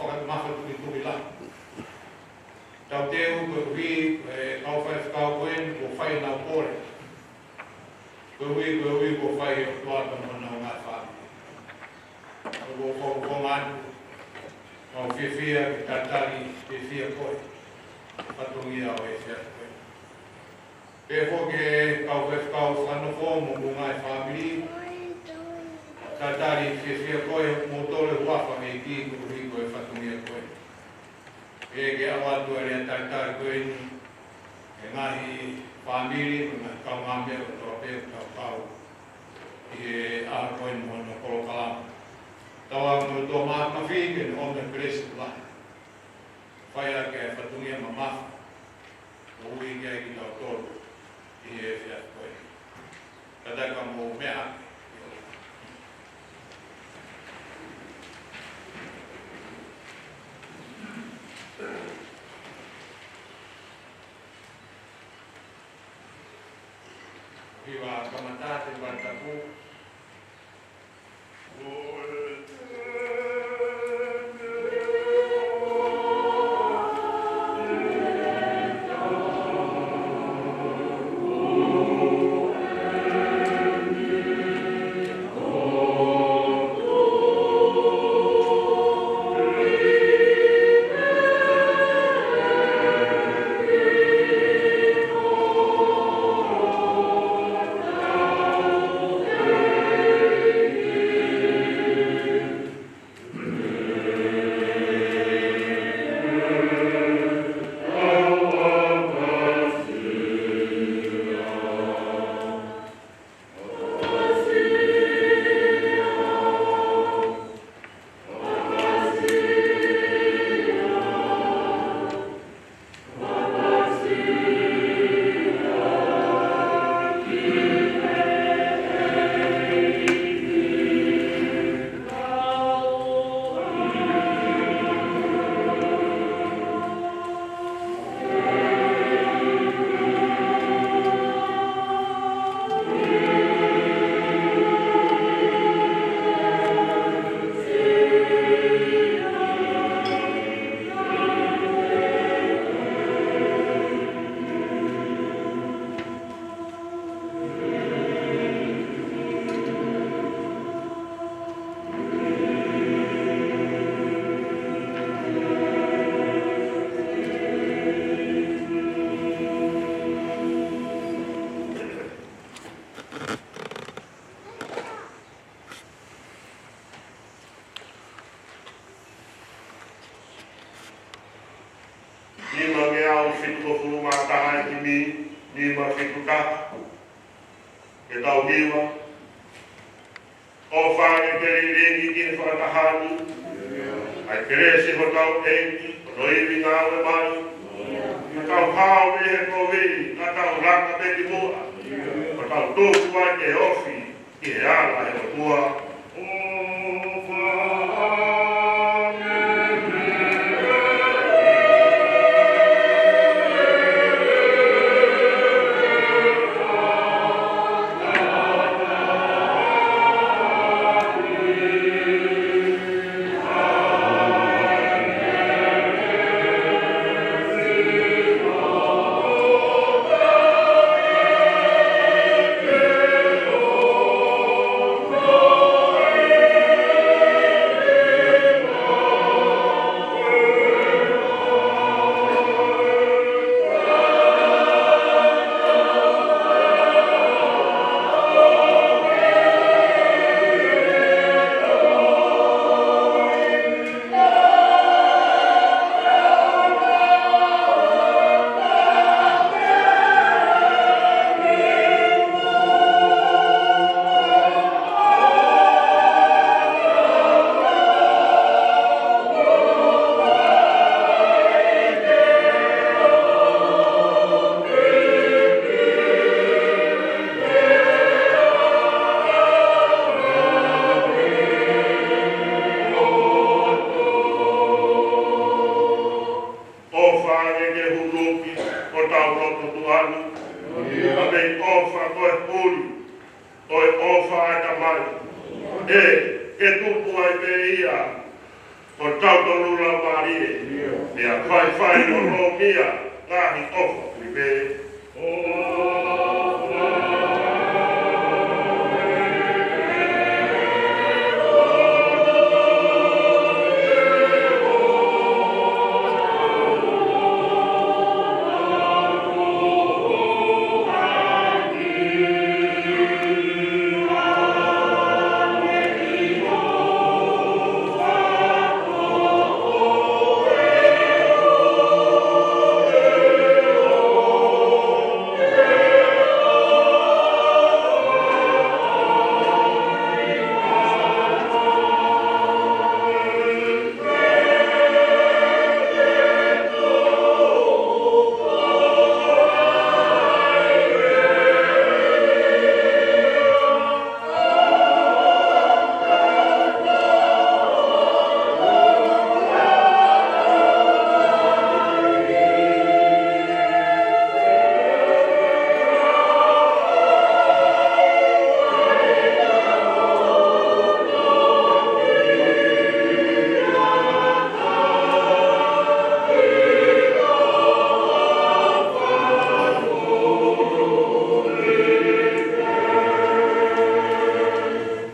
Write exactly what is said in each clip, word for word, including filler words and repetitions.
Ka mafa tukituki lahi. Tau teu koeʻuhi ko e kau faifekau ko eni kuo fai ʻenau pole. Koeʻuhi, koeʻuhi kuo fai ʻe he ʻOtua pea mo honau ngaahi fāmili. Ko e fakafofonga atu ʻemau fiefia ke talitali fiefia koe. Fatongia ʻo e efiafi ko eni. Pehē foki ki he kau faifekau fakanofo mo homou ngaahi fāmili. Talitali fiefia koe, mo tole huafa ʻEiki koeʻuhi ko e fatongia ko eni. Pea ke ʻoatu ʻa e lea talitali ko eni ki he ngaahi fāmili, mo e ngaahi kaungāmeʻa kotoa pē ʻoku tau kau ʻi he ʻaho ko eni mo hono polokalama. Tau ʻoatu ki he ʻOtua Māfimafi ke ne ʻomi e kelesi lahi. Fai ʻaki e fatongia mamafa. Ko e ui ki ai kitautolu ʻi he efiafi ko eni. Kātaki ka mou meʻa. Hiva kamata ʻa e Tohi Tapu. Nima ngeau fitungofulu mā taha ʻi he himi nima fitu taha. Ke tau hiva. ʻOfa ke lilingi ki he fakataha ni ʻa e kelesi ʻa hotau ʻEiki, hono ivi ngāue mai. Ke tau hao mei he kovi, ka tau laka pē ki muʻa. Ko ʻetau tuku ʻa e ofi ki he ala ʻo e ʻOtua. ʻOfa ke ke huluki hotau loto tuʻa ni, ʻa e ʻofa ko e puli ʻo e ʻofa ʻa e Tamai. ʻE, ke tupu ai pē ia, ko tautolu lau ʻIa, faifai ʻo Lomia, ngaahi ʻofa Filipe.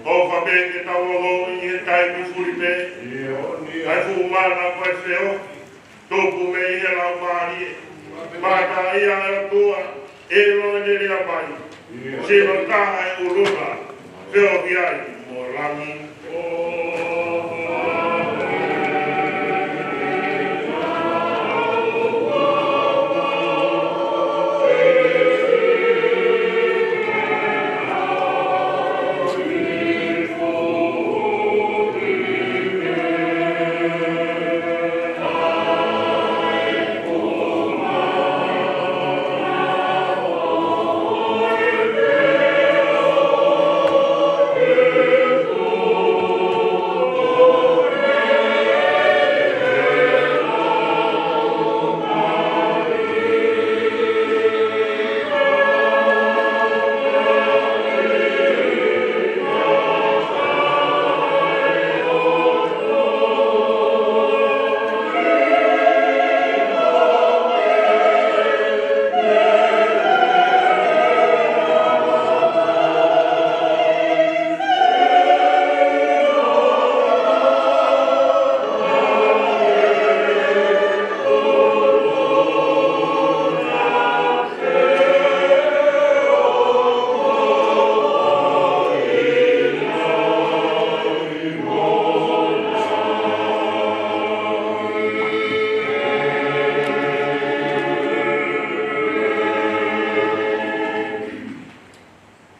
ʻOfa pē ke tau loloʻi he taimi fuli pē. Kae fuʻu mana ko e feohi, tupu mei he Laumālie Māʻoniʻoni ʻa e ʻOtua, ʻe lō ne lea mai. Sino taha ʻe ʻulunga, feohi ai mo langi.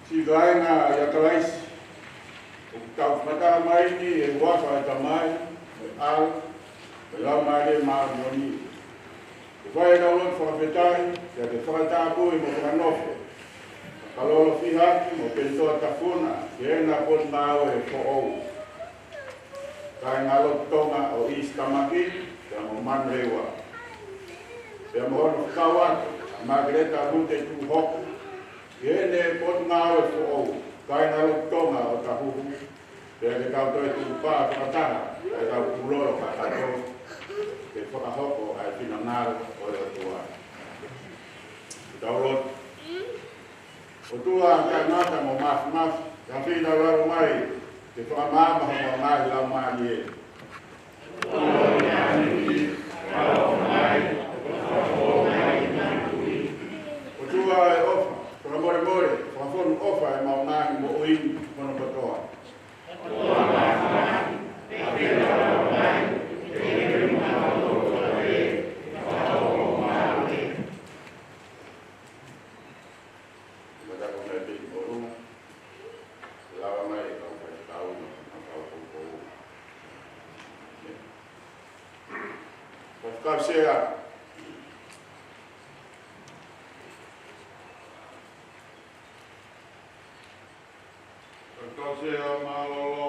Siʻi kāinga ʻia Kalaisi, ʻoku tau fakataha mai ni ʻi he huafa ʻo e Tamai, mo e ʻAlo, mo e Laumālie Māʻoniʻoni. ʻOku fai ʻetau lotu fakafetaʻi, ke ke fakatapui mo fakanofo ʻa Kalolo Fihaki mo Penitoa Tafuna ki heʻena potungāue foʻou. Kāinga lotu Tonga ʻo East Tamaki, pea mo Manurewa. Pea mo hono fekau atu ʻa Makeleta Lute Tuʻuhoka ki heʻene potungāue foʻou, kāinga lotu Tonga ʻo Tahuhu, pea ke tau toe tukupā fakataha ʻa ʻetau kūlolo kakato, ke fakahoko ʻa e finangalo ʻo e ʻOtua. Ke tau lotu. ʻOtua taʻengata mo māfimafi, ke fai ʻetau lalo mai ke fakamaama homau ngaahi laumālie. ʻOtua ʻe ʻofa, fakamolemole, fakafonu ʻofa ʻemau ngaahi moʻui ni ki hono kotoa. Lava mai e kau faifekau mo e kau poupou. Faifekau Sea. Faifekau Sea Mālōlō.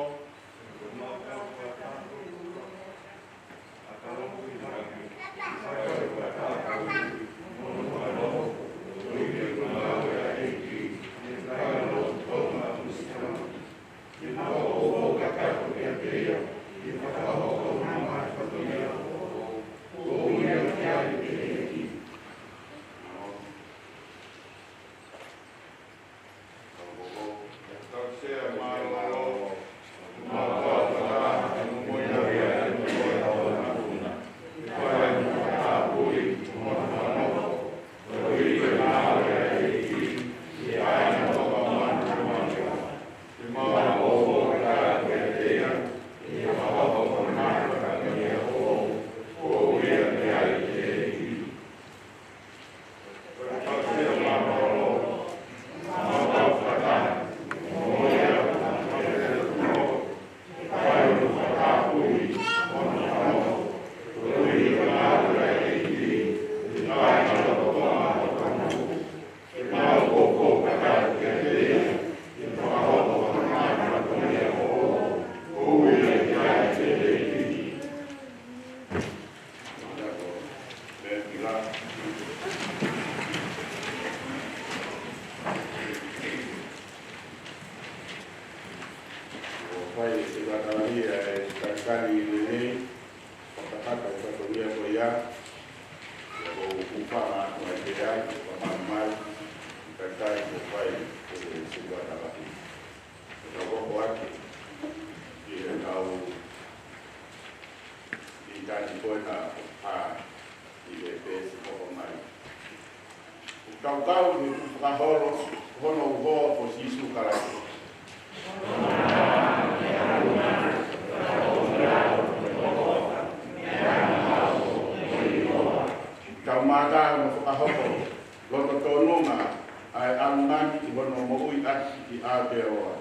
Ia, ʻoku ou hūfanga atu ai pē ai, ʻo ka maumau, ʻi he kakai ʻoku fai ʻe he Setuata Lahi. ʻOku ou hoko atu ʻi he kau ʻi tani ko ena ʻoku hā ʻi he peesi hoko mai. ʻOku tau kau ʻi he tukufakaholo hono uho ko Sīsū Kalaisi. Tau mātā hono fakahoko loto tōnunga ʻa e ʻalumani ʻi hono moʻui ʻaki ki Aotearoa.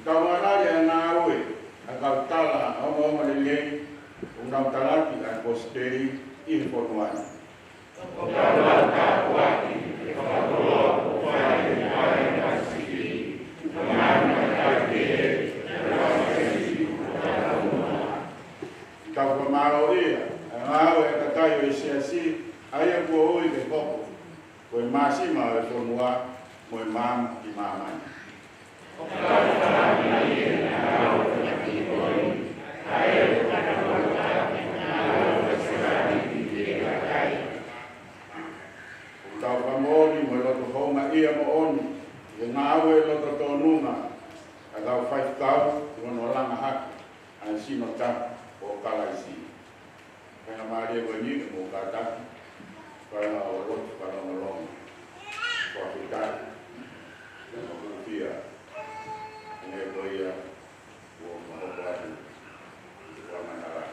Tau mālali ʻa e ngāue ʻa e kau tala ʻa e ongoongolelei ʻoku nau talaki ʻa e kosipeli ʻi he fonua ni. Tau fakamālōʻia ʻa e ngāue ʻa e kakai ʻo e Siasi, ʻa ia kuo ui ke hoko ko e māsima ʻo e fonua mo e maama ʻi māmani. ʻOku tau fakamoʻoni mo e loto houngaʻia moʻoni ʻi he ngāue loto tōnunga ʻa e kau faifekau ʻi hono langa hake ʻa e sino tapu ʻo Kalaisi. Pea mālie ko eni ke mou kātaki, kāinga ʻo e lotu fakalongolongo. Fakafetaʻi, mo hūfia, ʻa e ngaahi ko ia, ʻo mahoko atu, ʻi he fakamanala.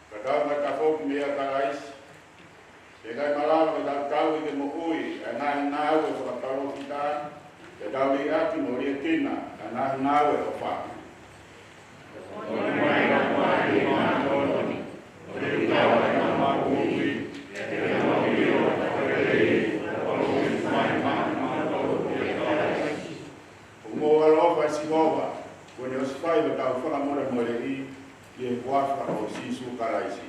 Ka tau ngatafoki meia Kalaisi, pea ʻikai malava ke tau tauhi ke moʻui ʻa e ngaahi ngāue fakapalōfita, ke tau liʻaki mo liʻekina ʻa e ngaahi ngāue ʻoku fai. ʻOku mou ʻaloʻofa ʻa Sihova, kuo ne ʻosi fai hotau fakamolemoleʻi ʻi he huafa ʻo Sīsū Kalaisi.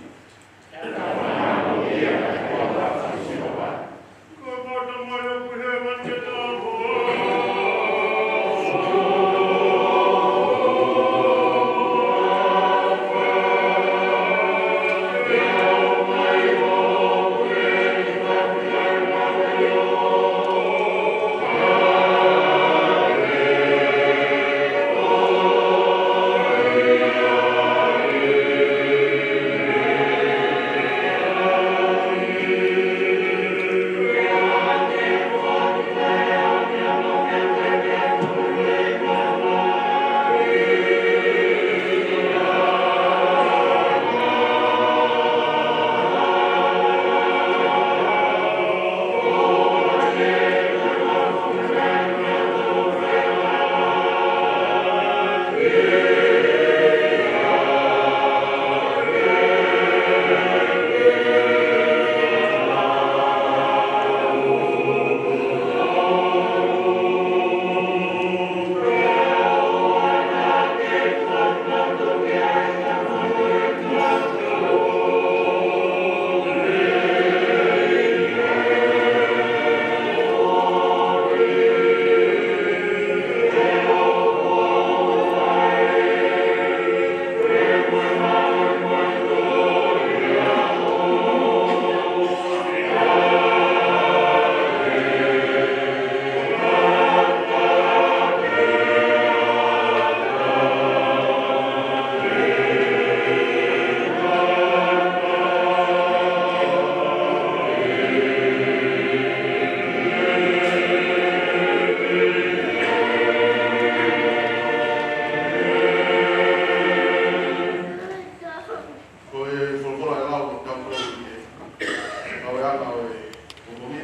Ko e folofola ʻe lau ʻo tau lau ʻi he kau e ana ʻo e pongipongi.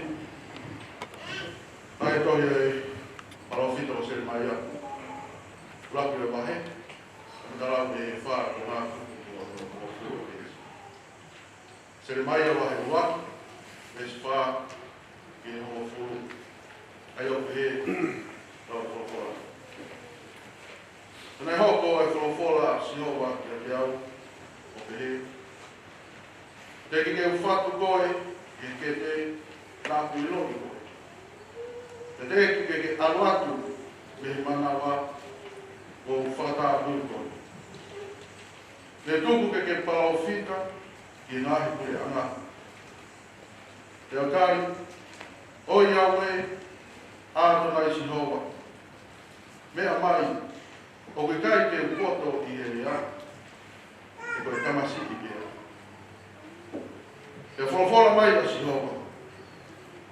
Naʻe tohi ʻe he palōfita ko Selemaia, ʻuluaki ʻo e vahe, ʻa e talau ʻe fā ʻo e ngaahi kupu ʻo e hongofulu ʻo e veesi. Selemaia vahe ʻuluaki, veesi fā ki he hongofulu. Ke teʻeki ke ke ʻalu atu mei he manava kuo u fakatapui koe. Ke tuku ke ke palōfita ki he ngaahi puleʻanga. Pea tali, ʻOiauē, ʻAtonai Sihova, meʻa mai, ʻoku ʻikai te u poto ʻi he lea, he ko e tamasiʻi pē au. Pea folofola mai ʻa Sihova,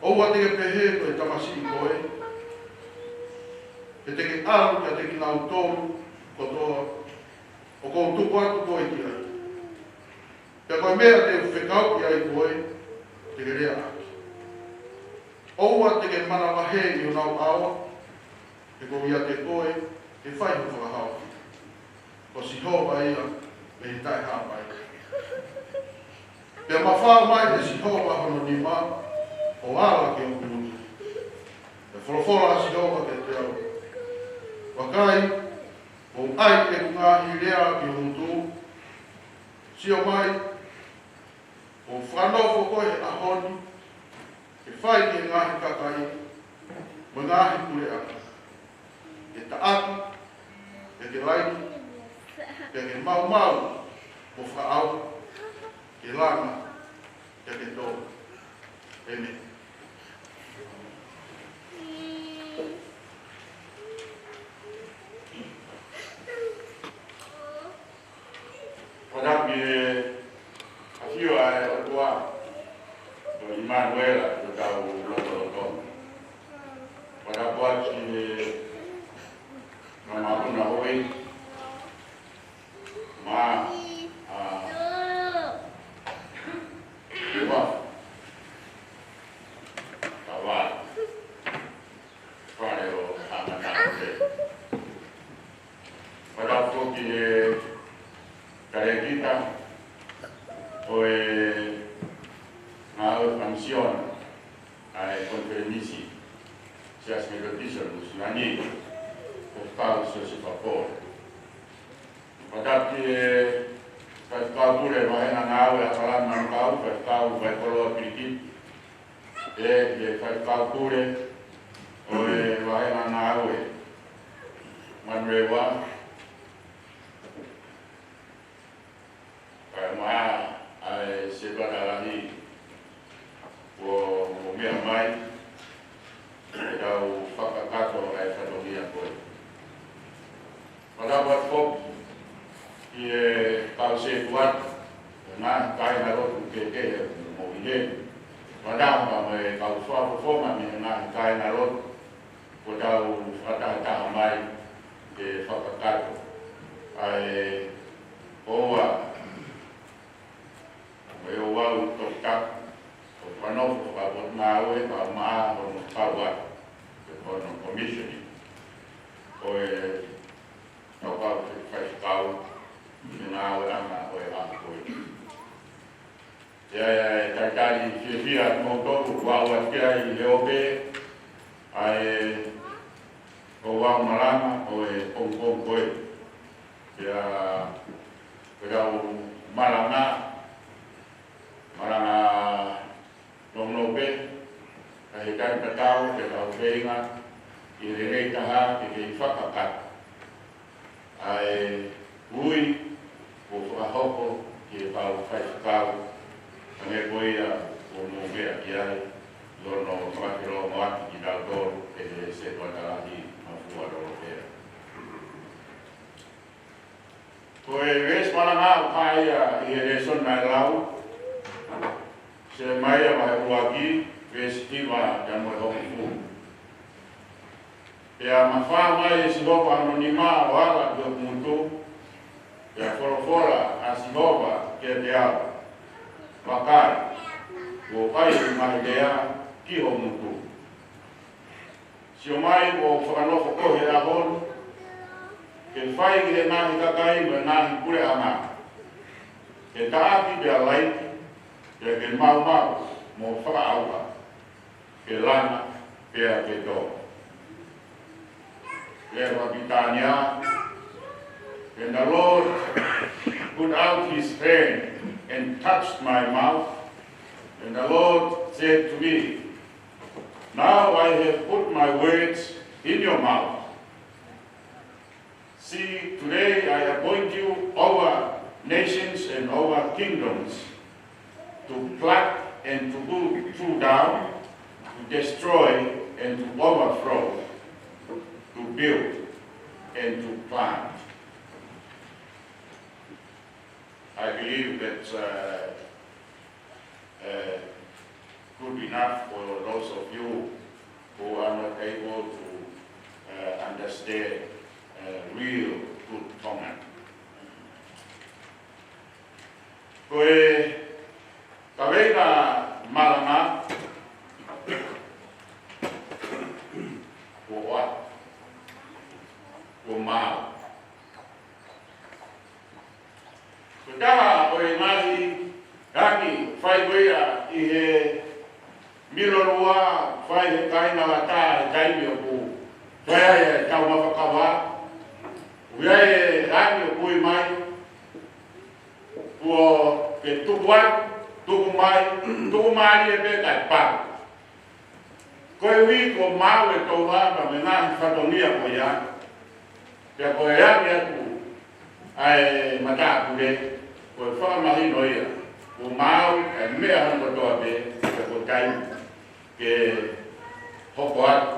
ʻOua te ke pehē ko e tamasiʻi koe, he te ke ʻalu kiate kinautolu kotoa ʻoku ou tuku atu koe ki ai. Pea ko e meʻa te u fekauʻi ai koe, te ke lea ʻaki. ʻOua te ke manavahē ʻi honau ʻao, he ʻoku ʻiate koe ke fai ho fakahaofi. Ko Sihova ia mei he taʻehāpai. Pea mafao mai ʻe Sihova hono nima ʻo ala ki hoku ngutu. Pea folofola ʻa Sihova kiate au, Vakai, ʻoku ou ʻai ʻeku ngaahi lea ki ho ngutu. Sio mai, ʻoku ou fakanofo koe he ʻaho ni ke fai ki he ngaahi kakai mo e ngaahi puleʻanga, ke taʻaki, ke ke laiki, ke ke maumau mo fakaʻauha, ke langa, ke ke tō. ʻĒmeni. Ko e ʻapi ʻo e ʻafio ʻa e ʻOtua, ko ʻImanuela, ko hotau lotolotonga. Ko e ʻapi ʻo e Mama Una Hoi, ma, a, ua, ka wa, fale ʻo Hangata. Pea tau foki he talēkita ʻo e ngāue kamisiona ʻa e konifelenisi Siasi Metotisi ʻo Nuʻusila ni, ko Faifekau Siosefa Pole. Pea tau ki he Faifekau Pule Vahenga Ngāue ʻAkalani Manukau, Faifekau Vaikoloa Pilikiti, ʻe he Faifekau Pule ʻo e Vahenga Ngāue Manurewa, kae ʻumaʻā ʻa e Setuata Lahi kuo mou meʻa mai ke tau fakakakato ʻa e fatongia ko ē. Pea tau ʻalu atu foki ki he kau setuata, ngaahi kāingalotu kehekehe ʻoku mou ʻi heni. Pea tau mo e kau fakafofonga mei he ngaahi kāingalotu, kuo tau fakatahataha mai ke fakakakato ʻa e ʻOua, mo e ʻOua ʻoku tokitapu, ʻo fakanofo fakapotungāue, kae ʻumaʻā hono kau atu, pe ko hono commissioning, ʻo e tau kau faifekau, ʻi he ngāueʻanga ʻo e ʻaho ko ē. ʻE ʻi ai ʻa e talitali fiefia ʻa kimoutolu, ʻoku ʻalu atu ki ai he ope, ʻa e ʻOua malanga ʻo e pongipongi ko ē. Pea, pea ʻoku malanga, malanga nounou pē, ka ʻi he taimi tatau, pea tau feinga, ʻi he lelei taha, ke kei fakakakato ʻa e ui kuo fakahoko ki he kau faifekau, hangē ko ia kuo mou meʻa ki ai, ʻi hono fakafelongoaki kitautolu ʻe he Setuata Lahi Mafua Lolopea. Ko e veesi malanga ʻoku hā ia ʻi he lēsoni naʻe lau, Selemaia vahe ʻuluaki, veesi hiva pea mo e hongofulu. Pea mafao mai ʻe Sihova hono nima ʻo ala ki hoku ngutu, pea folofola ʻa Sihova kiate au, Vakai, ʻoku ou ʻai ʻeku ngaahi lea ki ho ngutu. Sio mai, ʻoku ou fakanofo koe he ʻaho ni ke fai ki he ngaahi kakai mo e ngaahi puleʻanga, ke taʻaki pea laiki, pea ke maumau mo fakaʻauha, ke langa pea ke tō. Lea faka-Pilitānia, Then the Lord put out his hand and touched my mouth, and the Lord said to me, Now I have put my words in your mouth. See, today I appoint you over nations and over kingdoms, to pluck and to pull, pull down, to destroy and to overthrow, to build and to plant. I believe that uh, uh, good enough for those of you who are not able to uh, understand uh, real good Tongan. Ko e kaveinga malanga, ko ʻoatu, ko maau. Ko e taha ʻo e ngaahi angi fai ko ia ʻi he Milolua, fai he kāinga Ngata he taimi ʻoku fai ai e taumafa kava. ʻOku ʻi ai e angi ʻoku ui mai, kuo ke tuku atu, tuku mai, tuku mālie pē kae pau. Koeʻuhi ko e maau e toʻuhā mo e ngaahi fatongia ko ia. Pea ko e angi atu ʻa e matāpule, ko e fakamahino ia, ko e maau e meʻa hono kotoa pē, pea ko e taimi ke hoko atu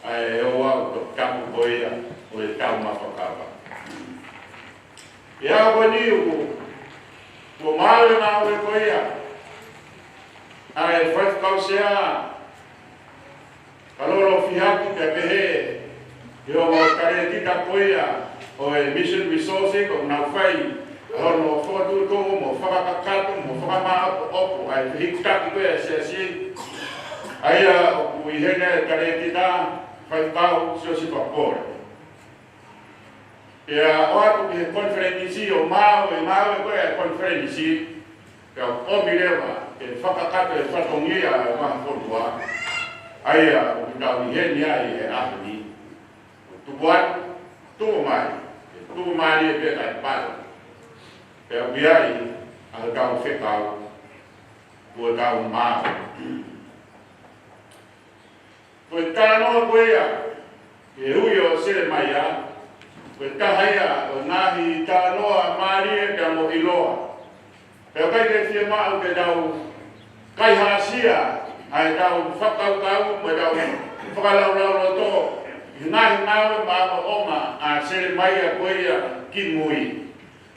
ʻa e ouau toputapu ko ia ʻo e taumafa kava. ʻI he ʻaho ko eni ʻoku, kuo maau e ngāue ko ia ʻa e faifekau sea, Kalolo Fihaki, pea pehē ki he ongo talēkita ko ia ʻo e Mission Resource, ʻoku nau fai ʻa hono fakatuʻutuʻu mo fakakakato mo fakamāʻopoʻopo ʻa e fehikitaki ko ia ʻa e siasi, ʻa ia ʻoku ʻi heni e talēkita faifekau Siosifa Pole. Pea ʻoatu ki he konifelenisi ʻo maau e ngāue ko ia e konifelenisi, pea ʻomi leva ke fakakakato e fatongia ʻo e ngaahi fonua, ʻa ia ʻoku tau ʻi heni ai he ʻaho ni. Tuku atu, tuku mai, tuku mālie pē kae pau. Pea ʻoku ʻi ai ʻa hotau fekau, kuo tau maau. Ko e talanoa ko ia ki he ui ʻo Selemaia, ko e taha ia ʻo e ngaahi talanoa mālie pea mo ʻiloa. Pea ʻoku ʻikai ke fiemaʻu ke tau kaihaʻasia ʻa ʻetau fakakaukau mo ʻetau fakalaulauloto ʻi he ngaahi ngāue maʻongoʻonga ʻa Selemaia ko ia ki mui.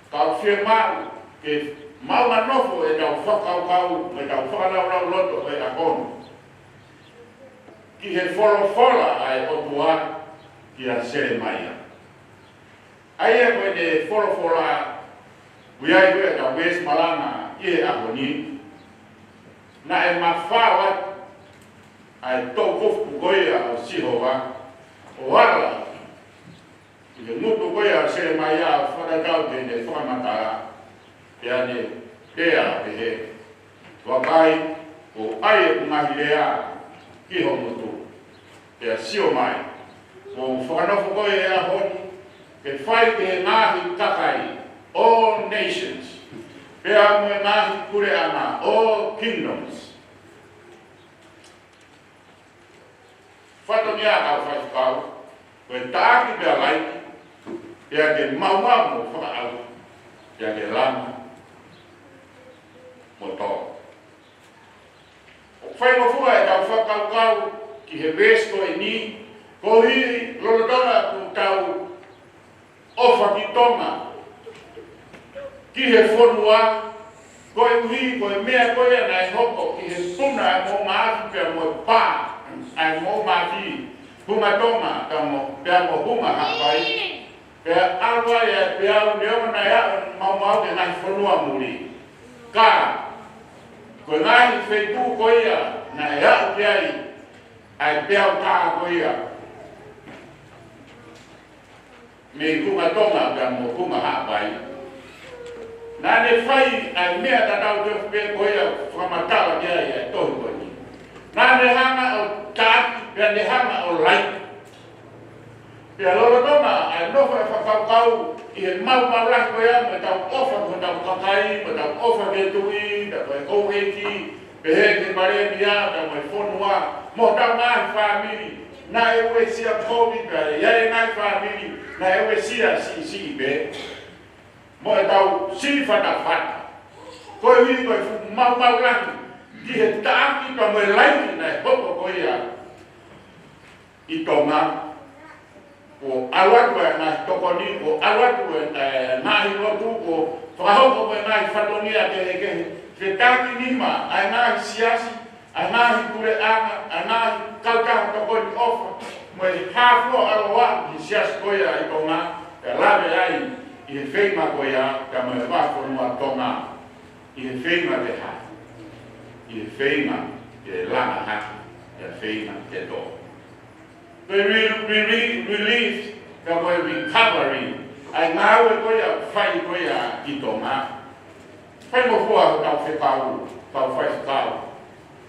Ka ʻoku fiemaʻu ke maʻu nofo ʻetau fakakaukau mo ʻetau fakalaulauloto ʻo e ʻaho ni ki he folofola ʻa e ʻOtua kia Selemaia. ʻA ia ko ʻene folofola, ʻoku ʻi ai ko ia ʻetau veesi malanga ʻi he ʻaho ni. Naʻe mafao atu ʻa e toʻukupu ko ia ʻo Sihova ʻo ala ʻi he ngutu ko ia ʻo Selemaia ʻo fakatatau ki heʻene fakamatala, pea ne lea pehē: Vakai, kuo ʻai ʻeku ngaahi lea ki ho ngutu. Pea sio mai, kuo u fakanofo koe he ʻaho ni ke fai ki he ngaahi kakai, all nations, pea mo e ngaahi puleʻanga, all kingdoms. Fatongia ʻa e kau faifekau, ko e taʻaki pea laiki, pea ke maumau mo fakaʻauha, pea ke langa mo tō. ʻOku faingofua ʻetau fakakaukau ki he veesi ko eni, koeʻuhi lolotonga ʻoku tau ʻofa ki Tonga, ki he fonua, koeʻuhi ko e meʻa ko ia naʻe hoko ki he puna ʻa e moʻunga afi pea mo e pā ʻa e moʻunga afi, Hunga Tonga pea mo, pea mo Hunga Haʻapai. Pea ʻalu ai ʻa e peau, neongo naʻe aʻu e maumau ki he ngaahi fonua muli. Ka ko e ngaahi feituʻu ko ia naʻe aʻu ki ai ʻa e peau tā ko ia, mei Hunga Tonga pea mo Hunga Haʻapai, naʻa ne fai ʻa e meʻa tatau tofu pē ko ia ʻoku fakamatala ki ai ʻa e tohi ko eni. Naʻa ne hanga ʻo taʻaki, pea ne hanga ʻo laiki. Pea lolotonga ʻa e nofo ʻa e fakakaukau ʻi he maumau lahi ko ia, mo ʻetau ʻofa ki hotau kakai, mo ʻetau ʻofa ki he tuʻi, pea ko e houʻeiki, Pehē ki he palēmia pea mo e fonua, mo hotau ngaahi fāmili, naʻe uesia kovi pea ʻi ai e ngaahi fāmili naʻe uesia siʻisiʻi pē. Mo ʻetau siʻi fatafata. Koeʻuhi ko e fuʻu maumau lahi ki he taʻaki pea mo e laiki naʻe hoko ko ia ʻi Tonga. Kuo ʻalu atu e ngaahi tokoni, kuo ʻalu atu e, e ngaahi lotu, kuo fakahoko mo e ngaahi fatongia kehekehe. Fetakinima ʻa e ngaahi siasi, ʻa e ngaahi puleʻanga, ʻa e ngaahi kautaha tokoni ʻofa, mo e hā fua ʻaloʻofa ki he siasi ko ia ʻi Tonga, ʻe lave ai ʻi he feinga ko ia, kae mo e vahefonua Tonga, ʻi he feinga ke hā, ʻi he feinga ke langa hake, ʻi he feinga ke tō. Ko e re-, re-, re-, relief, kae mo e recovery, ʻa e ngāue ko ia, fai ko ia ʻi Tonga. Fai mo fua hotau fekau, tau faifekau.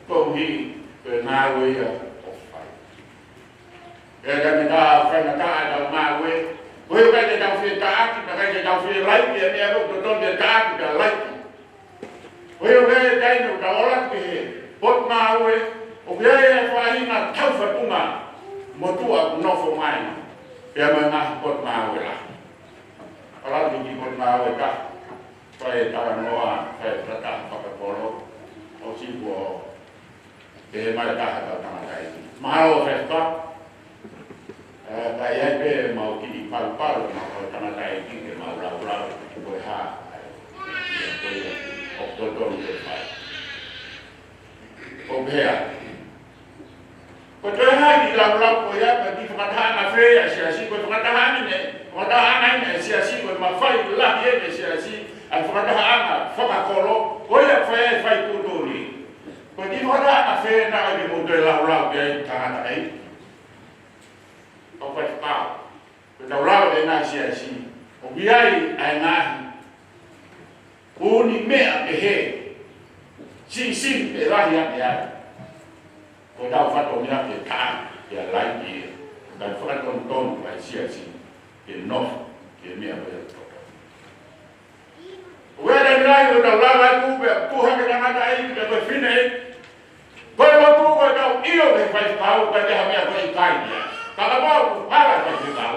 Koeʻuhi ko e ngāue ia ʻoku fai. ʻE ka me ka faingataʻa ʻetau ngāue, ko e ʻikai ke tau fie taʻaki, ka ʻikai ke tau fie laiki, ʻa e meʻa ʻoku totonu ke taʻaki, ka laiki. Ko e ʻikai ke tau ola ki he potungāue, ʻoku ʻi ai e faʻahinga taufatunga motuʻa ʻoku nofo mai, pea mo e ngaahi potungāue lahi. Ola ki he potungāue ka, fai e talanoa, fai e fakataha fakakolo, ʻosi kuo pehē mai taha ʻetau tangataʻeiki. Mahalo ʻe fai ka, ʻe, ka ʻi ai pē mau kiʻi palupalu, mau kau tangataʻeiki ke mau laulau, ko e hā, ʻa e, ko ia, ʻoku totonu ke fai. ʻO pehē, ko e toe hā e kiʻi laulau ko ia, ka ki he fakatahaʻanga fē ʻa e siasi, ko e fakatahaʻanga ʻeni, fakatahaʻanga ʻeni ʻa e siasi, ko e mafai lahi ʻeni ʻa e siasi, ʻa e fakatahaʻanga fakakolo, ko ia fai, fai kutuli. Ko e kiʻi fakatahaʻanga fē naʻe ʻikai ke mou toe laulau ki ai tangataʻeiki. ʻO fai fakau. Ko e tau lava ke ngaahi siasi. ʻOku ʻi ai ʻa e ngaahi ʻū meʻa pehē. Siʻisiʻi pē lahi ake ai. Ko e tau fatongia ke taʻaki, ke laiki ia. Ka fakatonutonu ʻa e siasi. Ke nofo, ke meʻa ko ia. ʻOku ʻi ai e taimi lahi ʻoku tau lava atu pea tuʻu hake tangataʻeiki pea ko e fineʻeiki. Ko e lotu ko e tau ʻilo ki he faifekau, ka ʻi ai ha meʻa ko e ʻikai ia. Ka kapau ʻoku hala e faifekau,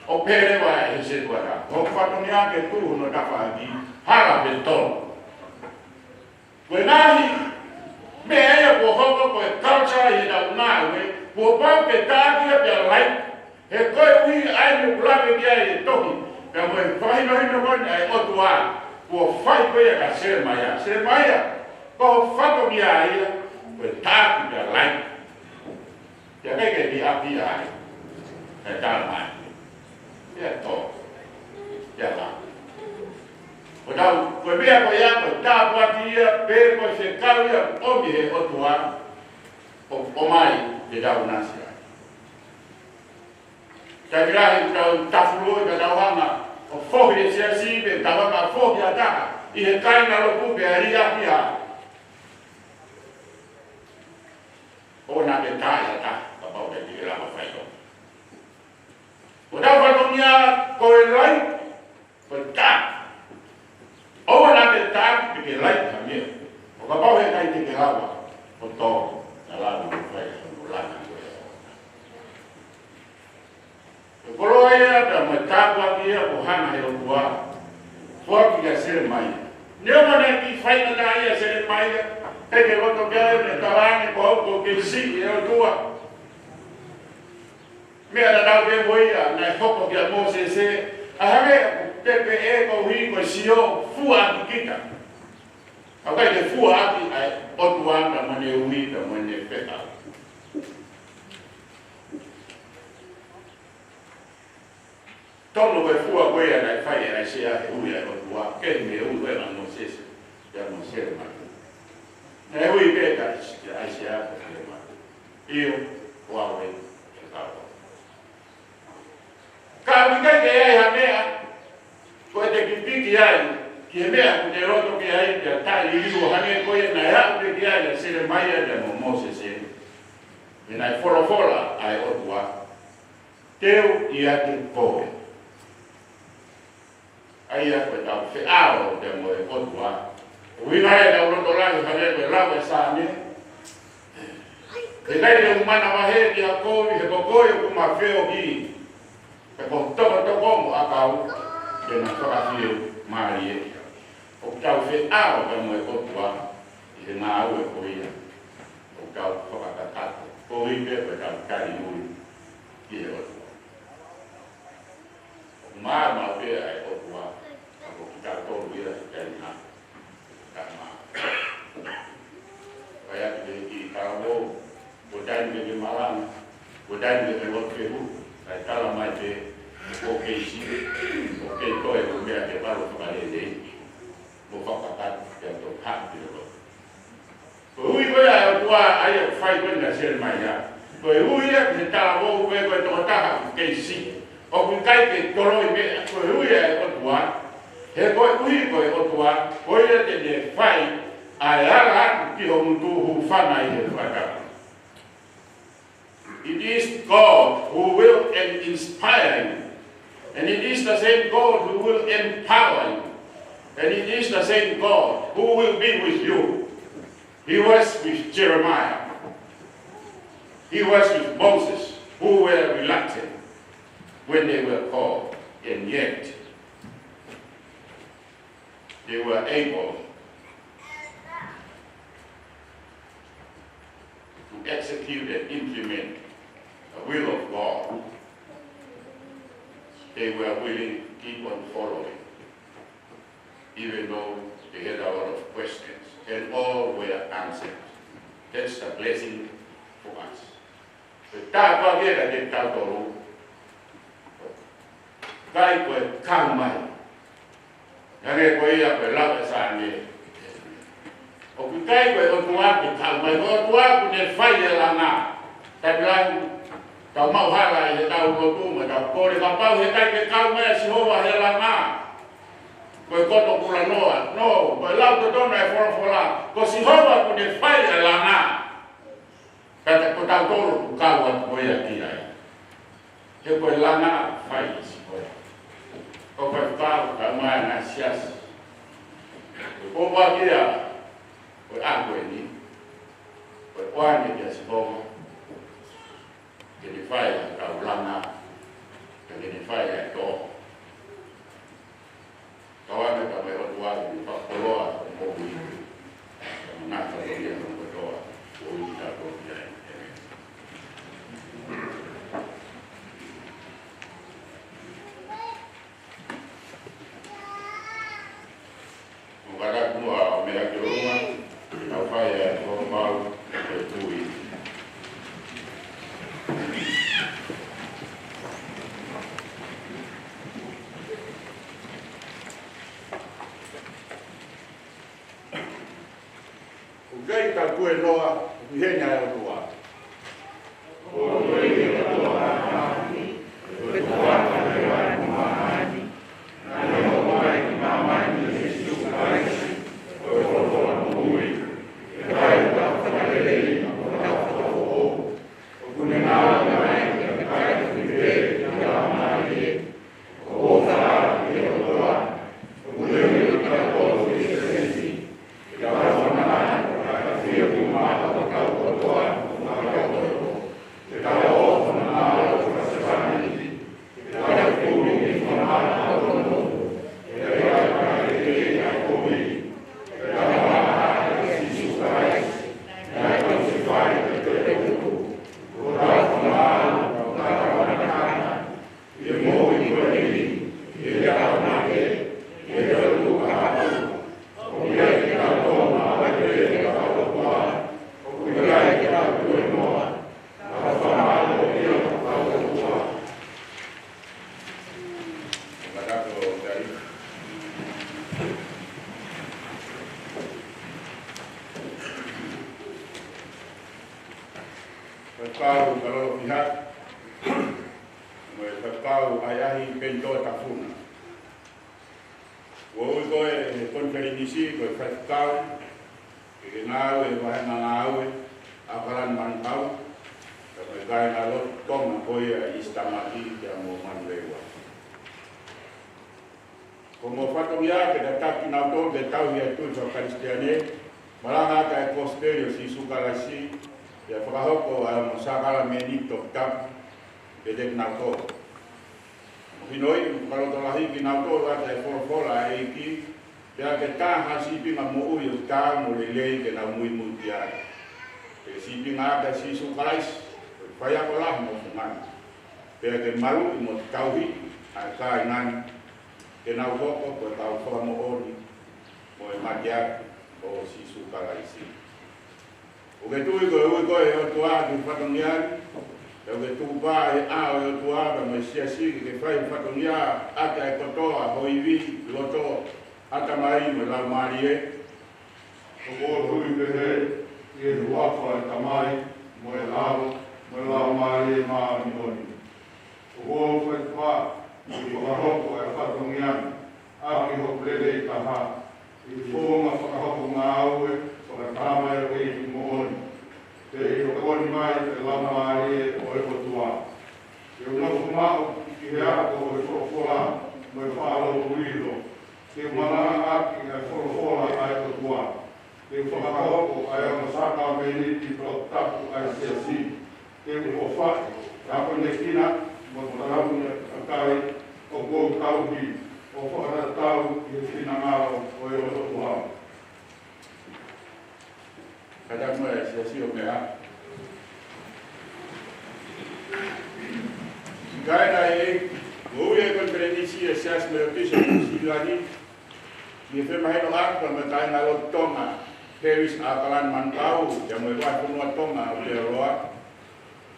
ʻoku pehē leva ʻe he setuata, ko hoku fatongia ke tuʻu hono tafaʻaki, hala pē tonu. Ko e ngaahi meʻa ia kuo hoko ko e culture ʻi heʻetau ngāue, kuo pau ke taʻaki ia pea laiki. He koeʻuhi ʻa eni ʻoku lave ki ai e tohi, pea mo e fakahinohino ko eni ʻa e ʻOtua, kuo fai ko ia kia Selemaia. Selemaia, ko hoʻo fatongia ia, ko e taʻaki pea laiki. Pea ʻikai ke liʻaki ai, ʻe tala mai. Pea tō. Pea la. Ko tau, ko e meʻa ko ia, ko e tāpuaki ia, pe ko e fekau ia, ʻomi he ʻOtua, ʻo, ʻomai, ke tau ʻinasi ai. Taimi lahi tau tafulu ʻi ka tau hanga ʻo fohi e siasi pe tau hanga ʻo fohi ha taha ʻi he kāingalotu pea liʻaki ai. ʻOua naʻa ke taʻaki ha taha kapau ʻe ʻikai te ke lava fai ʻo. Ko tau fatongia ko e laiki. Ko e taʻaki. ʻOua naʻa ke taʻaki pe ke laiki ha meʻa. ʻO kapau he ʻikai te ke lava ʻo tō, naʻa lava ʻo fai hono langa ko e. Ko e koloa ia pea mo e tāpuaki ia kuo hanga he ʻOtua ʻo foaki kia Selemaia. Neongo naʻe kiʻi faingataʻaʻia ʻa Selemaia, ʻikai ke loto ki ai, naʻe tala ange ko au ʻoku kei siʻi ʻe he ʻOtua. Meʻa naʻa tau pehē mo ia, naʻe hoko kia Mōsese, ʻa e hangē ʻoku pepeʻe koeʻuhi ko e sio fua ʻaki kita. ʻOku ʻikai ke fua ʻaki ʻa e ʻOtua pea mo ʻene ui pea mo ʻene fekau. Tonu ko e fua ko ia naʻe fai ʻe ʻAisea he ui ʻa e ʻOtua, ke ne ui ʻe Mōsese, ʻia Mōsese mai. Naʻe ui pē ʻe ʻAisea, ʻAisea ko Selemaia. ʻIo, ko au ē, ʻe kau. Ka ʻoku ʻikai ke ʻi ai ha meʻa, ko ʻete pipiki ai, ki he meʻa ʻoku te loto ki ai, pea taʻeliliu ʻo hangē ko ia naʻe aʻu pē ki ai ʻa Selemaia pea mo Mōsese. He naʻe folofola ʻa e ʻOtua, teu ʻiate koe. ʻA ia ko e tau feʻao pea mo e ʻOtua, ʻUhinga ia ʻetau loto lahi hangē ko e lau ʻa e Saame: He ʻikai te u manavahē kia koe, he ko koe ʻoku ma feohi. He ko ho tokotoko mo ho ʻakau te na fakafiemālie. ʻOku tau feʻao pea mo e ʻOtua ʻi he ngāue ko ia. ʻOku tau fakakakato. Koeʻuhi pē ko ʻetau tali ui ki he ʻOtua. ʻOku maama pē ʻa e ʻOtua, ka ko kitautolu ia ʻi he taimi ni. Tama. Pea ʻi he kiʻi talavou, ko e taimi ke malanga, ko e taimi ke lotu ke hu, kae tala mai pē, ʻoku kei siʻi, ʻoku kei toe, ko e meʻa ke palo fakalelei, mo fakakakato, ke to hake ki he lotu. Ko e ui ko ia ʻa e ʻOtua, ʻa ia ʻoku fai ko ena ʻe Selemaia. Ko e ui ia ki he talavou ko ē, ko e tokotaha ʻoku kei siʻi. ʻOku ʻikai ke toloi meʻa, ko e ui ʻa e ʻOtua. He koeʻuhi ko e ʻOtua, ko ia te ne fai ʻa e ala atu ki ho ngutu, hūfanga ʻi he fakatapu. It is God who will en-, inspire you. And it is the same God who will empower you. And it is the same God who will be with you. He was with Jeremiah. He was with Moses, who were reluctant when they were called, and yet they were able to execute and implement the will of God. They were willing to keep on following, even though they had a lot of questions, and all were answered. That's a blessing for us. Ko e tāpuaki ia kiate kitautolu. ʻIkai ko e kau mai. Hangē ko ia ko e lau ʻa e Saame. ʻOku ʻikai ko e ʻOtua ke kau mai, ko e ʻOtua ʻoku ne fai e langa. Taimi lahi, tau maʻu hala ʻi heʻetau lotu mo ʻetau kole, kapau he ʻikai ke kau mai ʻa Sihova he langa, ko e koto kulanoa. No, ko e lau totonu ʻa e folofola, ko Sihova ʻoku ne fai e langa. Ka ko tautolu ʻoku kau atu ko ia ki ai. He ko e langa fai ʻe Sihova. Ko e faifekau, kae ʻumaʻā e ngaahi siasi. Ko e pōpoaki ia, ko e ako eni. Ko e ʻoange kia Sihova. Ke ne fai ʻa e kau langa. Ke ne fai ʻa e tō. Kau atu ka mai ʻOtua ke fakakoloa ʻa e moʻui. Ka mou ngata ko ia no kotoa. Ko ia ka ko ia. ʻĒmeni. Mo kata mua ʻo meʻa ki luma, tau fai ʻa e fakapapau, ʻa e tui. ʻOku ʻikai ke tau tuēnoa, ʻoku ʻi heni ʻa e ʻOtua. Faifekau Kalolo Fiha, mo e faifekau ʻahiʻahi Peito Tafuna. Kuo ui koe ʻe he konifelenisi ko e faifekau ke ke ngāue he vahenga ngāue ʻa ʻAokalani Manukau, pea mo e kāingalotu Tonga ko ia ʻi East Tamaki pea mo Manurewa. Ko hono fatongia ke tataki kinautolu ke tauhi ʻa e tui faka-Kalisitiane, malanga ʻaki ʻa e Kosipeli ʻo Sīsū Kalaisi, pea fakahoko ʻa e ongo sākalamēniti toputapu kiate kinautolu. Mahino ʻoku fakalotolahiʻi kinautolu ʻaki ʻa e folofola ʻa e ʻEiki, pea ke tā ha sīpinga moʻui ʻoku taau mo lelei ke nau muimui ki ai. Ko e sīpinga ʻa Sīsū Kalaisi, ko e faiako lahi mo fungani. Pea ke maluʻi mo tauhi ʻa e kāinga ni, ke nau hoko ko e kau fakamoʻoni mo e mateaki ʻo Sīsū Kalaisi. ʻOku ke tui ko e ui koe ʻe he ʻOtua ki he fatongia ni, pea ʻoku ke tukupā ʻi he ʻao ʻo e ʻOtua pea mo e siasi ke ke fai fatongia ʻaki ʻa e kotoa ho ivi, loto, ʻatamai mo e laumālie? ʻOku ou tui pehē, ʻi he huafa ʻo e Tamai, mo e ʻAlo, mo e Laumālie Māʻoniʻoni. ʻOku ou faifai ke fakahoko ʻa e fatongia ni ʻaki hoku lelei taha, ʻi he founga fakahoko ngāue fakatamaioʻeiki moʻoni, pea ʻi he tokoni mai ʻa e Laumālie ʻo e ʻOtua. Ke u nofo maʻu ki he ako ʻo e folofola mo e faʻa lotu ʻilo, ke u malanga ʻaki ʻa e folofola ʻa e ʻOtua, ke u fakahoko ʻa e ongo sākalamēniti toputapu ʻa e siasi, ke u ʻofaʻi, akonekina mo talavonia ʻa e kakai ʻoku ou tauhi, ʻo fakatatau ki he finangalo ʻo e ʻOtua. Kātaki mai e siasi ʻo meʻa. Kāinga ē, ʻoku ou ʻi he konifelenisi ʻa e Siasi Metotisi ʻo Nuʻu Sila ni, ʻi he femahinoʻaki mo e kāingalotu Tonga, Parish ʻAokalani Manukau, pea mo e Vahefonua Tonga ʻo Aotearoa,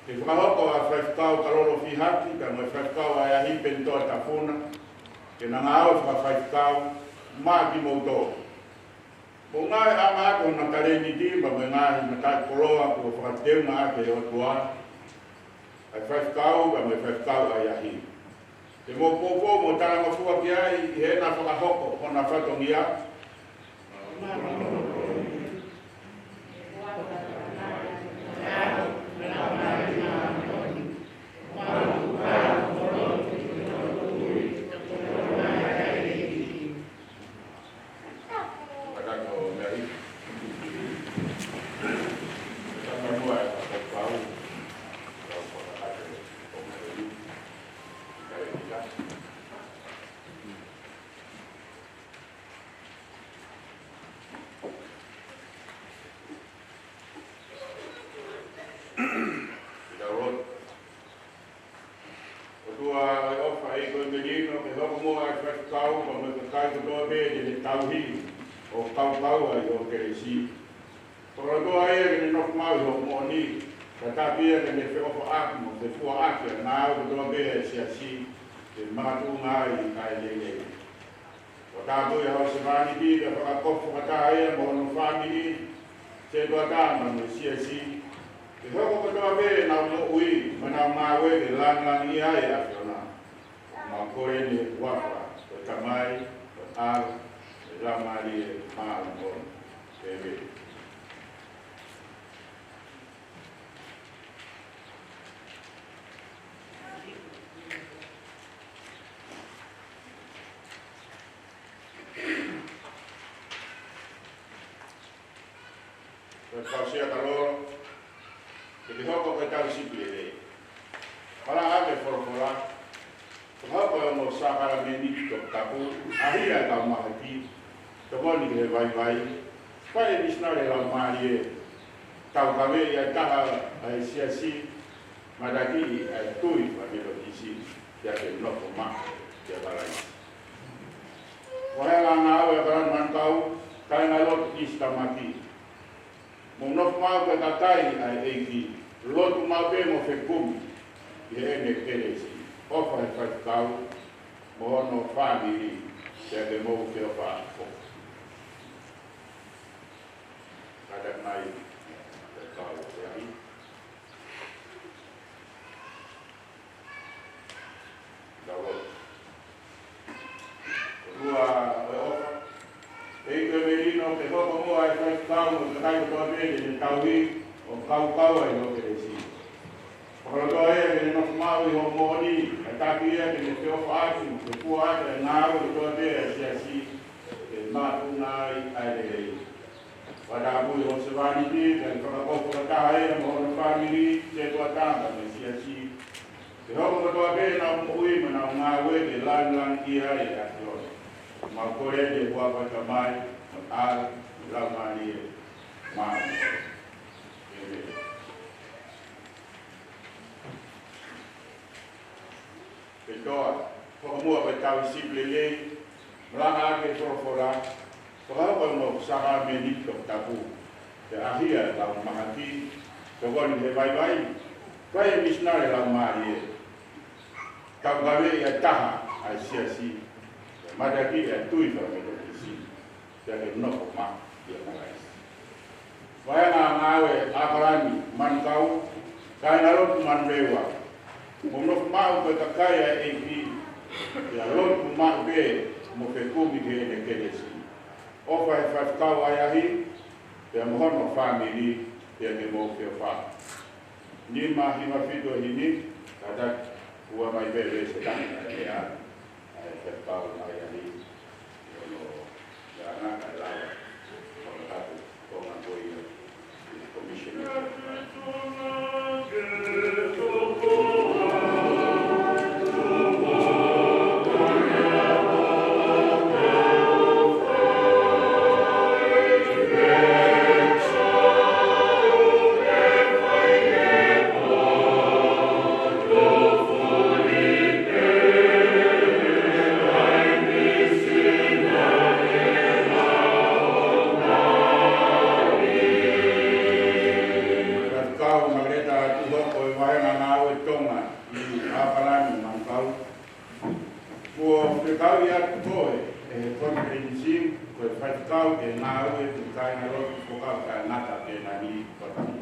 ke fakahoko ʻa e faifekau Kalolo Fihaki, pea mo e faifekau ʻa e ʻahi Penitoa Tafuna, ke na ngāue fakafaifekau maʻa kimoutolu. Mo e ngaahi ʻa e ngaahi ko na talēniti, pea mo e ngaahi mataʻikoloa kuo fakateunga ʻaki ʻe he ʻOtua ʻa e faifekau, pea mo e faifekau ʻa e ʻahi. Te mou poupou mo talangofua ki ai ʻi heʻena fakahoko hona fatongia. ʻOtua ʻofa, ʻEiki ʻo e melino, ke hoko muʻa ʻa e faifekau pea mo e kakai kotoa pē te ne tauhi ʻo kaukau ai ʻi ho kelesi. Fakalotoa ia ke ne nofo maʻu ʻi hoʻo moʻoni, tataki ia ke ne feʻofaʻaki mo fefuaʻaki ʻa e ngāue kotoa pē ʻa e siasi, ke makatuʻunga ai ʻa e lelei. ʻO tāpui ʻa hoʻo sevāniti, pea fakakofu fakataha ia mo hono fāmili, setuata mo e siasi, ke hoko kotoa pē ʻenau moʻui mo ʻenau ngāue ke langilangiʻia ai ʻa e ʻAfiona. Mau kole ni ʻi he huafa ʻo e Tamai, ʻo e ʻAlo, ʻo e Laumālie Māʻoniʻoni. ʻĒmeni. Ko e tausia Kalolo, ke ke hoko ko e tauhi sipi lelei. Malanga ʻaki e folofola, fakahoko e ongo sākalamēniti toputapu, ʻahiʻahiʻi e kau mahaki, tokoni ki he vaivai, fai e misinale laumālie, taukaveʻi ʻa e taha ʻa e siasi, matakiʻi ʻa e tui faka-Metotisi, pea ke nofo maʻu ʻia Kalaisi. Vaheʻanga ngāue ʻAokalani Manukau, kāingalotu ʻi Sitamaki. Mou nofo maʻu ko e kakai ʻa e ʻEiki, lotu maʻu pē mo fekumi ʻi heʻene kelesi. ʻOfa he faifekau mo hono fāmili, pea ke mou feʻofaʻaki foki. Kātaki mai e kau ʻahiʻahi. Tau lotu. ʻOtua ʻofa, ʻEiki ʻo e melino, ke hoko muʻa ʻa e faifekau mo e kakai kotoa pē te ne tauhi ʻo kaukau ai ʻi ho kelesi. Fakalotoa ia ke ne nofo maʻu ʻi hoʻo moʻoni, ʻa e Kātaki ia ke ne feʻofaʻaki mo fekuaʻaki ʻa e ngāue kotoa pē ʻa e siasi, ke makatuʻunga ai ʻa e lelei. Fakatapui hoʻo sevāniti, kae fakakofu fakataha ia mo hono fāmili, setuata pea mo e siasi. Ke hoko kotoa pē ʻenau moʻui mo ʻenau ngāue ke langilangiʻia ai ʻa e ʻAfiona. Mau kole ʻi he huafa ʻo e Tamai, mo e ʻAlo, mo e Laumālie Māʻoniʻoni. ʻĒmeni. Pea toa, hoko muʻa pea tau sipi lelei, malanga ʻaki e folofola, fakahoko ʻemau sākalamēniti toputapu, pea ʻahia ʻemau mahaki, tokoni ki he vaivai, fai e misinale laumālie, taukaveʻi ʻa e taha ʻa e siasi, pea mateakiʻi ʻa e tui fakametotisi. Pea ke nofo maʻu ʻia Kalaisi. Vahenga ngāue ʻAkalani Manukau, kāingalotu Manurewa, mou nofo maʻu ko e kakai ʻa e ʻEiki, pea lotu maʻu pē mo fekumi ki heʻene kelesi. ʻOfa ʻe he faifekau ʻahiʻahi, pea mo hono fāmili, pea ke mou feʻofaʻaki. Nima hiva fitu ʻa e himi, kātaki, ua mai pē veesi ʻe taha ʻa e lea. ʻA e faifekau ʻahiʻahi, ʻi hono ʻi ai ʻa e lava, ʻo e kapu, ko e ngaahi ko ia, ʻi he commission. Faifekau Makeleta Tuhoko ʻo e Vahenga Ngāue Tonga ʻi ʻAkalani Manukau. Kuo fekauʻi atu koe ʻe he konifelenisi ko e faifekau ke ngāue ʻi he kāingalotu fokau taʻengata pē nani Kotahi.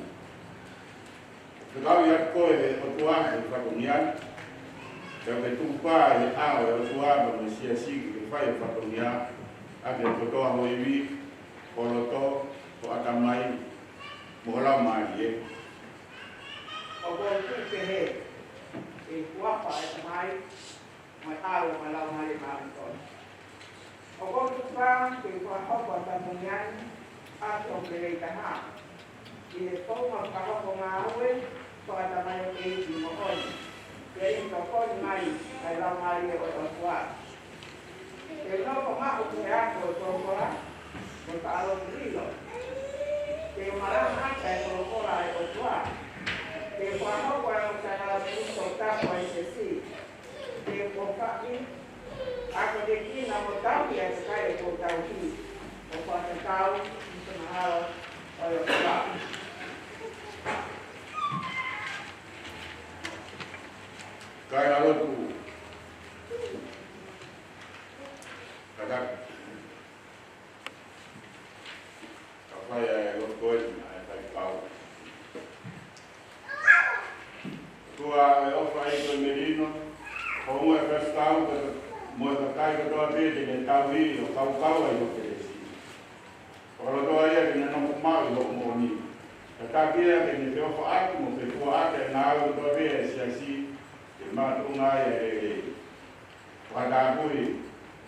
Fekauʻi atu koe ʻe he ʻOtua ʻi he fatongia, pea ke tukupā ʻi he ʻao ʻo e ʻOtua mo e siasi ke fai e fatongia, ʻaki e kotoa ho ivi, ho loto, ho ʻatamai, mo ho laumālie. ʻOku ou tui pehē, ʻi he huafa ʻo e Tamai, mo e ʻAlo mo e Laumālie Māʻoniʻoni. ʻOku ou tukupā ke u fakahoko ʻa e fatongia ni ʻaki hoku lelei taha, ʻi he founga fakahoko ngāue ko e ʻatamai ʻo e ʻEiki moʻoni, ke ʻi he tokoni mai ʻa e Laumālie ʻo e ʻOtua. Ke u nofo maʻu ki he ako ʻo e folofola, mo e faʻa lotu lilo. Ke u malanga ʻaki ʻa e folofola ʻa e ʻOtua. Ke u fakahoko ʻa e ʻū kāingalotu toputapu ʻa e siasi. Ke u ʻofaʻi, akonekina mo tauhi ʻa e kakai ʻoku ou tauhi, ʻo fakatatau mo e mahalo ʻo e ʻOtua. Kāingalotu, kātaki. Ka fai ʻa e lotu ko eni ʻa e faifekau. ʻOtua ʻoku ʻofa ʻi he melino, ʻoku ʻi he faifekau, mo e kakai kotoa pē te ne tauhi ʻo kaukau ai ho kelesi. Fakalotoa ia ke ne nofo maʻu ʻi hoʻo moʻoni. Tataki ia ke ne feʻofaʻaki mo fekuaʻaki ʻa e ngāue kotoa pē ʻa e siasi, ke makatuʻunga ai ʻa e lelei. Fakatapui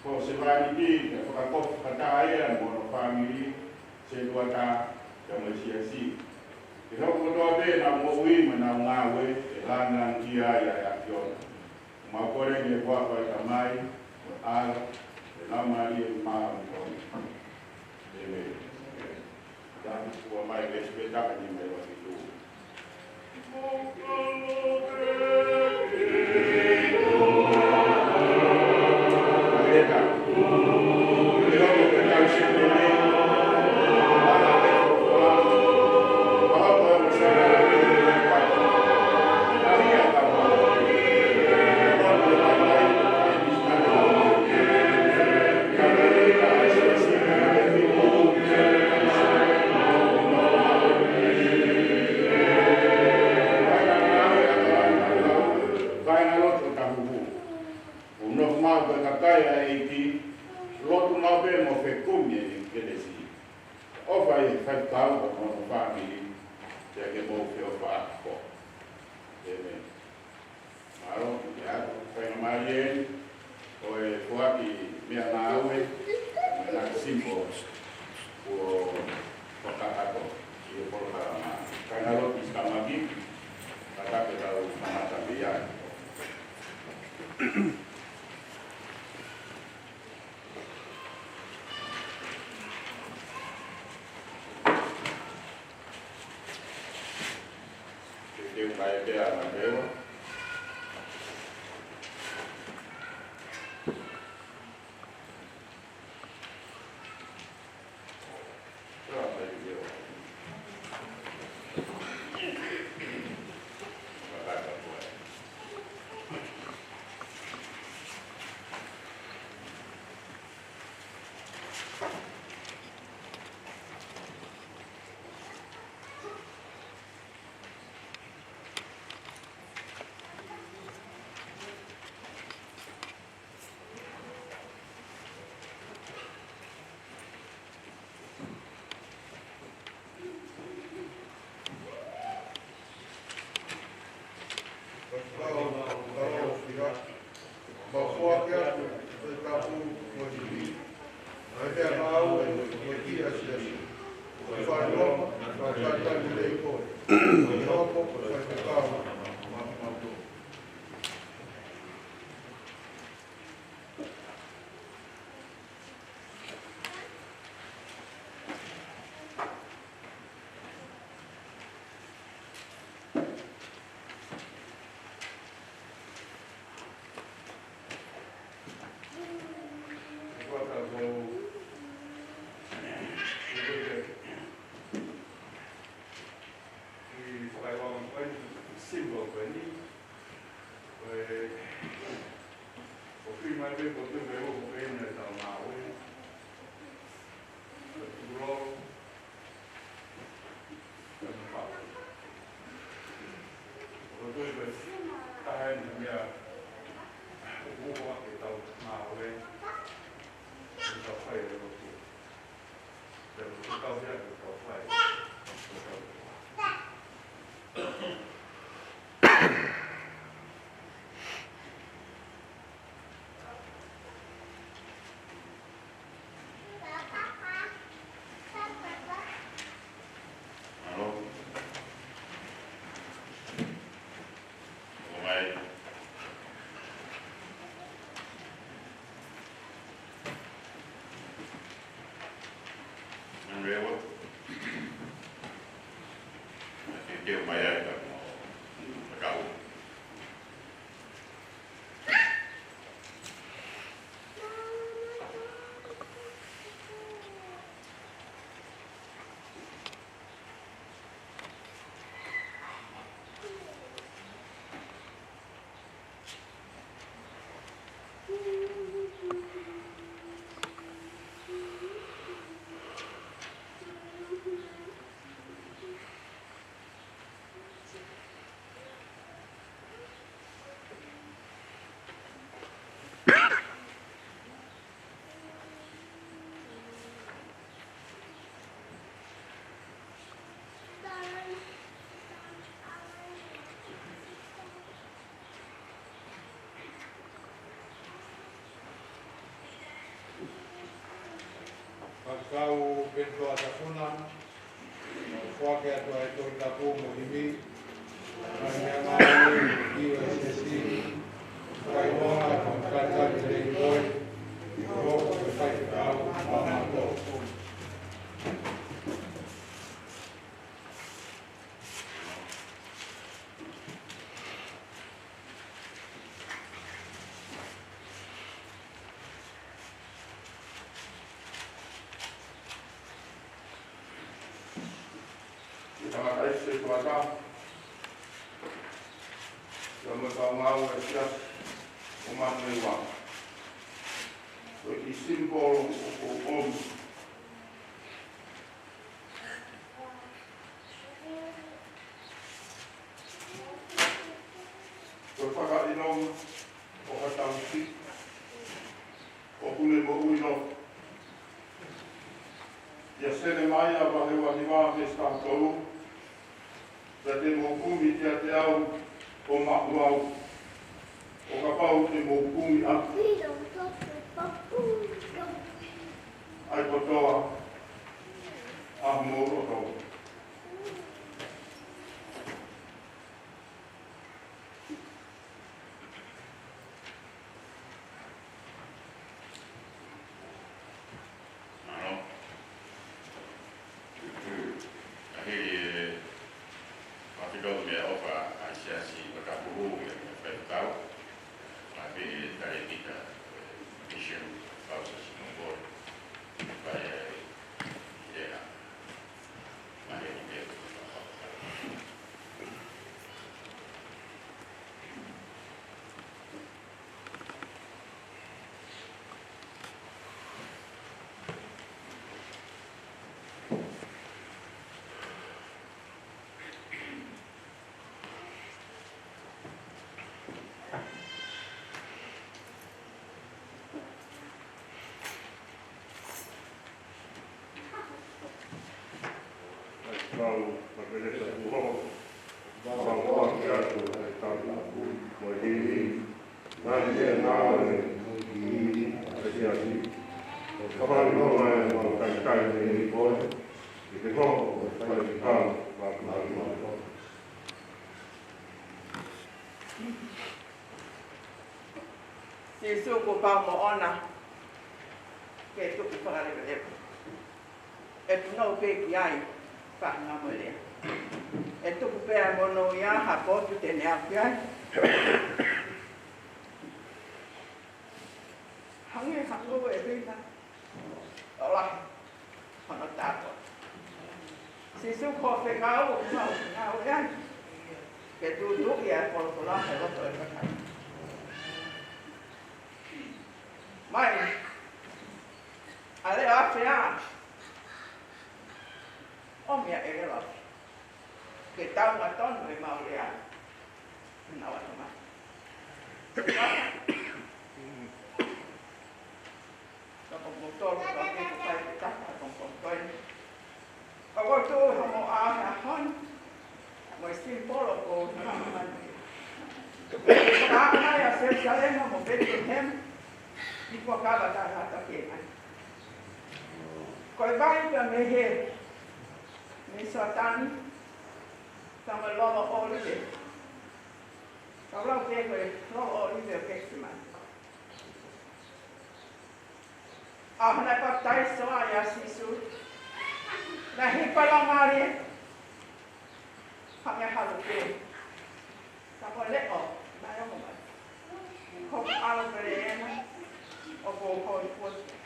hoʻo sevāniti, ke fakakofu fakataha ia mo hono fāmili, setuata, pea mo e siasi. Ke hoko kotoa pē ʻenau moʻui mo ʻenau ngāue, ke langilangiʻia ai ʻa e ʻAfiona. Mau kole ʻi he huafa ʻo e Tamai, mo e ʻAlo, mo e Laumālie Māʻoniʻoni. ʻĒmeni. Tau ua mai veesi pē taha ni mai ua fitu. Kāingalotu ʻo Tahuhu. ʻOku nofo maʻu ko e kakai ʻa e ʻEiki, lotu maʻu pē mo fekumi ʻi he kelesi. ʻOfa ʻi he faifekau mo hono fāmili, pea ke mou feʻofaʻaki. ʻĒmeni. Mālō, ʻi he ʻaho, fai Ē, ʻo e foaki meʻangāue, mo e ngaahi symbols, kuo fakahoko ʻi he polokalama. Kāinga lotu, siʻi tamaki, ka ta ke tau kamata mei ai. Ke teu mai pea ma leo. Ko e fakaiʻuhinga ko eni, symbol ko eni, ko e, ko e tui mai pē ko e tui mai ʻo ko eni ʻetau ngāue. Ko e tukulolo, ko e mafao. Ko e tui ko e taha eni meʻa ʻoku hoko ʻaki ʻetau ngāue, ʻetau fai ʻa e lotu. Fakakau Penitoa Tafuna, ʻo foaki atu ʻa e Tohi Tapu mo e himi, ʻa e meʻangāue ʻi he siasi, fakaiʻuhinga ʻo e talitali lelei ko ē, ʻi he hoko ko e faifekau maʻamautolu. Ke tangata ʻi he fakataha, ʻi he ngaahi ngāue ʻa e siasi ʻo Manurewa. Ko e kiʻi symbol ʻoku ou ʻomi. Ko e fakaʻilonga ʻo ha tauhi ʻoku ne moʻui loto. ʻIa Selemaia vahe uahiva veesi tahatolu, pea te mou kumi kiate au ʻo maʻu au, ʻo ʻO kapau te mou kumi ʻaki ʻa e kotoa ʻa homou loto. Mālō. ʻA ia, ʻoku ou ʻofa atu ʻi he ʻofa ʻa e Siasi ʻo Tapuhu, ʻa e faifekau, ʻa e talēkita, mission, fausa si mongol, ʻa e, ʻa e, Kau makeleka kuo hoko. Kau ʻoatu atu ʻa e tapu mo e hili. Ngaahi meʻa naʻe ʻi he Siasi. Kapau ʻoku ʻi ai ha talitali mei he ʻEiki, ʻi he hoko ʻo e faifekau, ʻoku ou ʻoatu atu. Sīsū, kuo pau moʻona ke tuku fakaleveleva. ʻE punou pē ki ai, faʻahinga mo e lea. ʻE tuku pē ʻa e monūʻia ha potu te ne aʻu ki ai. Hangē ha ʻū ʻevina ʻo lahi hono tāpuaki. Sīsū, ko hoʻo fekau ʻoku mau ngāue ai ke tūtuuʻi ʻa e folofola he loto ʻo e kakai. Mai, ʻa e leʻo afe ā, ʻomi ʻa e ʻelelo afe. Ke tau ngata tonu ʻemau lea, ke nau ʻatamai. Ka ko moutolu ka ke kuo fai ke taka ko moutolu. Ka ko tu ha mo a ha hon. Mo e simbolo ko na mani. Ka mai ʻa Selusalema mo Petelihema. Ni ko kava ta hata ke mai. Ko e vai ka mei he, mei Soatani. Ka mo e lolo ʻōlive. Ka lau pē ko e lolo ʻōlive ʻo Ketesemane. ʻA hono papitaiso ai ʻa Sīsū, naʻe hipa Laumālie, hangē ha lupe. Ka ko e leʻo naʻe ongo mai. Ko e ʻAlo pele ena, ʻoku ou hōifua ki ai.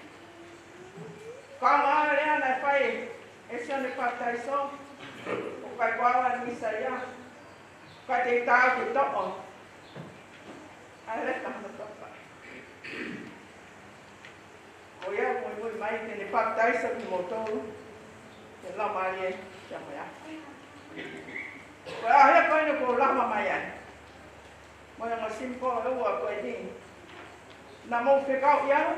Ka ʻa e lea naʻe fai ʻe Sione Papitaiso, ʻoku ʻikai ko au ʻa e Mīsaia, ka te u taau ke toʻo ʻa e leka hono toka. Ko ia ʻoku muimui mai ke ne papitaiso kimoutolu, ke lau mai e, ke ʻamu ia. Ko e ʻaho ia ko eni ʻoku ou lava mai ai. Mo e ongo simbolo ʻe ua ko eni. Naʻa mou fekauʻi au,